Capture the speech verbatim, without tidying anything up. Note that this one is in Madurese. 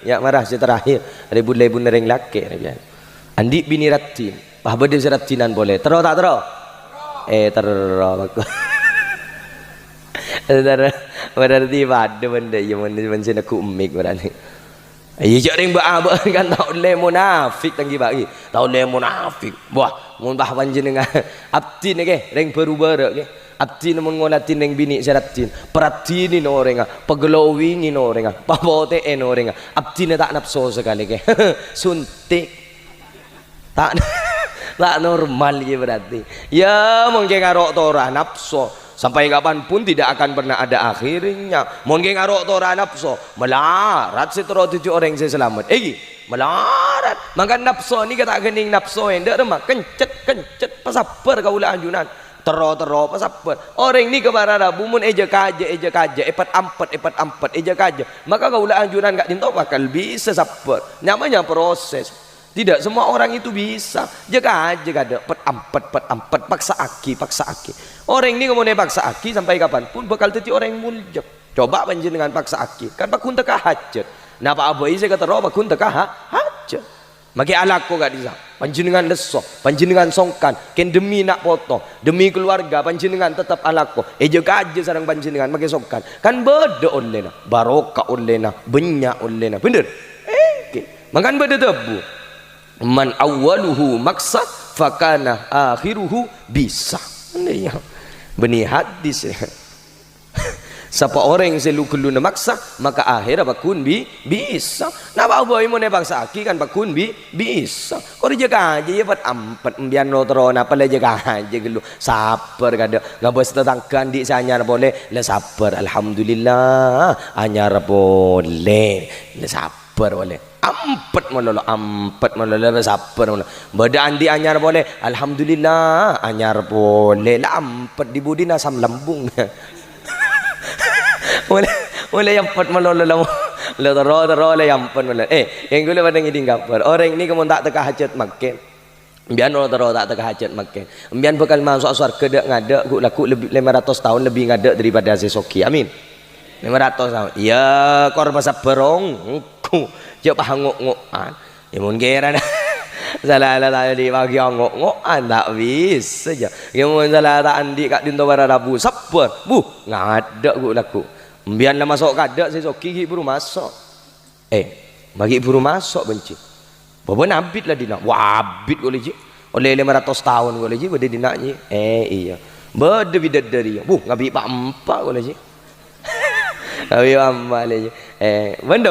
Ya' mara sè terakhir, lebur-lebur rèng lakè', rè, biasa. Andi' binè raddhin, pas bâdâ sè raddhinan polè. Terro ta' terro? Eh, terro, bagus. Terro, berarti padâ bân dâ' iyâ, mon, mon sè neggu' mik berarti. Iyâ, jhâ' rèng bâ'-abâ'ân kan ta' ollè monafik, tangghibâ'. Ta' ollè monafik. Wah, mon bâ' panjhennengngan abdhina kè, rèng bhuru bârâ' kè. Abdhina mon ngolatè rèng binè' sè raddhin, paraddhinè orèngnga, pagalowingè orèngnga, papotè'è orèngnga. Abdhina ta' napso sakalè kè. Suntik. Ta', ta' normal yâ berarti. Yâ, mon kè ngaro' tora napso. Sampai kapanpun tidak akan pernah ada akhirnya. Mon kè ngaro' tora napso, malarat sè terro dhâddhi orèng sè salamet. Èghi, malarat. Mangkana napso nèka ta' ghâning napso endâ' remma. Kencet, kencet, pasabbhâr kaulâ ajunan. Terro-terro pasabbhâr. Orèng nèka para rabu mon èjâ-kajâ, èjâ-kajâ, èpet-ampet, èpet-ampet, èjâ-kajâ. Maka kaulâ ajunan ka'dinto bakal bisa sabbhâr. Namanya proses. Tidak semua orang itu bisa. Jâ-kajâ kadâ', pet-ampet, pet-ampet, paksa'aghi, paksa'aghi. Orèng nèka mon èpaksa'aghi sampai kapanpun bakal dhâddhi orèng moljep. Coba panjhennengngan paksa'aghi, kan pagghun tekka hajhât. Napa abâi sè katerro pagghun tekka ha-, hajhât. Makè alako ka'dissa'. Panjhennengngan lesso, panjhennengngan songkan, kèng demi na' poto, demi keluarga, panjhennengngan tettep alako. Èjâ-kajâ sareng panjhennengngan makè songkan. Kan bâdâ ollèna, barokah ollèna, bânnya' ollèna. Bhender? Èngghi. Mangkana bâdâ dhâbu, "Man awwaluhu maksa, fakana akhiruhu bisa." Ini ya. Bânnè hadis ya. Sapa orèng sè lu-ghâlluna maksa, maka akhèrra pagghun bi-, bisa. Napa abâi mon èpaksa'aghi kan pagghun bi-, bisa. Kor jâ-kajâ yâ pet-ampet, embiyan lo-, terro napa la jâ-kajâ ghâllu. Sabbhâr kadâ', ngabâs tatangghâ andi' sè anyar polè, la sabbhâr. Alhamdulillah, anyar polè. La sabbhâr polè. Ampet malolo, ampet malolo, sabbhâr malolo. Bâdâ andi' anyar polè, alhamdulillah, anyar polè. La ampet di budina asam lambung. Mula, mula ampet malolo la, la terro, terro la ampet malolo. Eh, yang ghulâ padâ ngèdhing kabhâr. Orèng nèka mon ta' tekka hajhât mangkèn. Embiyan lo terro ta' tekka hajhât mangkèn. Embiyan bhâkal maso' sowarghâ dâ'-ngadâ' ghu'-lagghu' lebbi-, lèma ratos taon lebbi ngadâ' daripada sè soghi. Amin. Lèma ratos taon. Iyâ, kor pasabbhâr ongghu. Jâ' pahango'-ngo'an. Yâ, mon kèra sala la ta' andi' paghi ongo'-ngo'an, ta' bisa, jâ. Yâ, mon sala ta' andi' ka'dinto para rabu, sabbhâr. Buh, ngadâ' ghu'-lagghu'. Embiyan la maso' kadâ' sè soghi ghi' buru maso'. Eh, maghi' buru maso', bân, Ji. Bâbâna abit la dinna'. Wah, abit polè, Ji. Ollè lèma ratos taon polè, Ji, bâdâ dinna', Ji. Eh, iyâ. Bâdâ bidadari. Wuh, ngabi' pa'-empa' polè, Ji. Ngabi' pa'-empa' polè, Ji. Eh, bâdâ